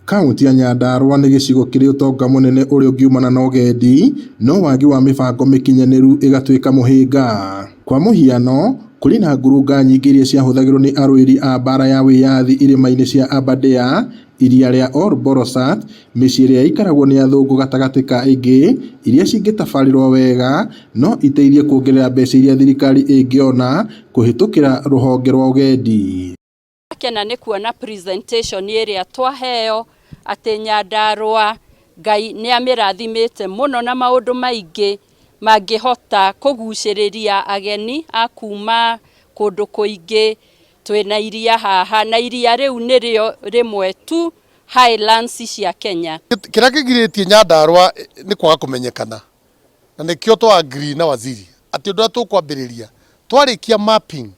Kaunti ya Nyandarua nĩ gĩcigo kĩrĩ ũtonga mũnene ũrĩa ũngiumana na ũgendi, no wagi wa mĩbango mĩkinyanĩru ĩgatuĩka mũhĩnga. Kwa mũhiano, kũrĩ na ngurunga nyingĩ iria ciahũthagĩrwo nĩ arũĩri a mbaara ya wĩyathi irĩma-inĩ cia Aberdare, iria rĩa Ol Bolosat, mĩciĩ ĩrĩa ĩikaragwo nĩ athũngũ gatagatĩ ka ĩngĩ iria cingĩtabarĩrwo wega no iteithie kuongerera mbeca iria thirikari ĩngĩona kũhĩtũkĩra rũhonge rwa ũgendi. Kena nĩ kuona presentation ĩrĩa twaheo atĩ Nyandarua Ngai nĩ amĩrathimĩte mũno na maũndũ maingĩ mangĩhota kũgucĩrĩria ageni a kuma kũndũ kũingĩ. Twĩna iria haha na iria rĩu nĩrĩo rĩmwe tu highlands cia Kenya. Kĩrĩa kĩgirĩtie Nyandarua nĩ kwaga kũmenyekana, na nĩkĩo twa agree na waziri atĩ ũndũ ũrĩa tũkwambĩrĩria twarĩkia mapping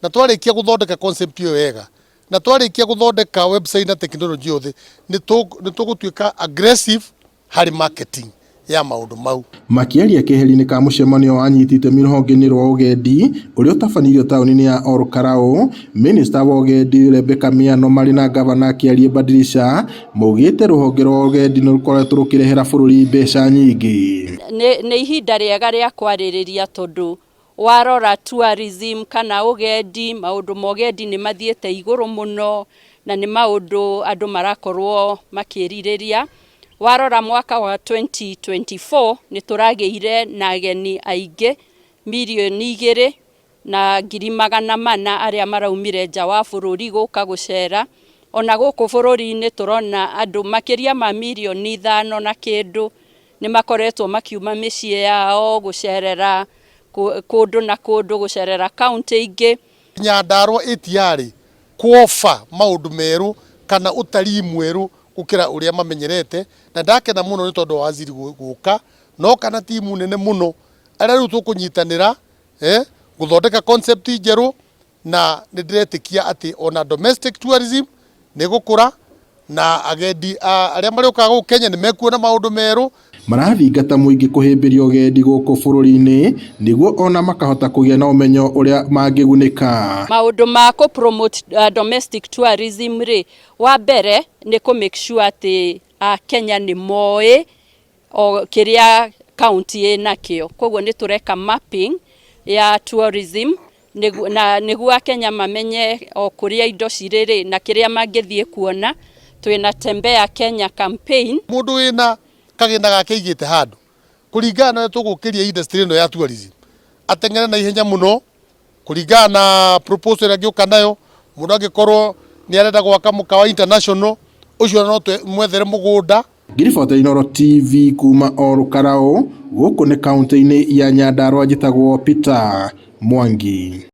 na twarĩkia gũthondeka concept ĩyo wega na twarĩkia gũthondeka website na technology yothe, nĩ tũgũtuĩka aggressive harĩ marketing ya maũndũ mau. Makĩaria keheri-inĩ ka mũcemanio wa anyiti itemi rũhonge-inĩ rwa ũgendi ũrĩa ũtabanĩirio taũni-inĩ ya Ol Kalou, minista wa ũgendi Rebecca Miano marĩ na ngavana Kĩarie Badilisha maugĩte rũhonge rwa ũgendi nĩ rũkoretwo rũkĩrehera bũrũri mbeca nyingĩ. Nĩ ihinda rĩega rĩa kwarĩrĩria tondũ warora tourism kana ũgendi, maũndũ ma ũgendi nĩ mathiĩte igũrũ mũno na nĩ maũndũ andũ marakorwo makĩrirĩria. Warora mwaka wa 2024 nĩ tũragĩire na ageni aingĩ 2,400,000 arĩa maraumire nja wa bũrũri gũka gũcera. Ona gũkũ bũrũri-inĩ tũrona andũ makĩria ma mirioni 5 na kĩndũ nĩ makoretwo makiuma mĩciĩ yao gũcerera kũndũ na kũndũ, gũcerera kaunti ingĩ. Nyandarua ĩtiarĩ kuofa maũndũ merũ kana ũtarii mwerũ gũkĩra ũrĩa mamenyerete, na ndakena mũno nĩ tondũ wa waziri gũka no kana timu nene mũno arĩa rĩu tũkũnyitanĩra gũthondeka concept njerũ, na nĩ ndĩretĩkia atĩ ona domestic tourism nĩ gũkũra na agendi arĩa marĩũkaga gũkũ Kenya nĩ mekuona maũndũ merũ. Marathingata mũingĩ kũhĩmbĩria ũgendi gũkũ bũrũri-inĩ nĩguo ona makahota kũgĩa na ũmenyo ũrĩa mangĩgunĩka. Maũndũ ma kũ promote domestic tourism rĩ, wa mbere nĩ kũ make sure atĩ Akenya nĩ moĩ o kĩrĩa kaunti ĩnakĩo, koguo nĩ tũreka mapping ya tourism na nĩguo Akenya mamenye o kũrĩa indo cirĩ rĩ na kĩrĩa mangĩthiĩ kuona. Twĩna Tembea Kenya campaign. Mũndũ wĩna kagĩna gake aigĩte handũ kũringana na ũrĩa tũgũkĩria industry ĩno ya tourism ateng'ere na ihenya mũno kũringana na proposal ĩrĩa angĩũka nayo. Mũndũ angĩkorwo nĩ arenda gwaka mũkawa international, ũcio no mwethere mũgũnda. Ngĩribota Inooro TV kuma Ol Kalou, gũkũ nĩ kaunti-inĩ ya Nyandarua, njĩtagwo Peter Mwangi.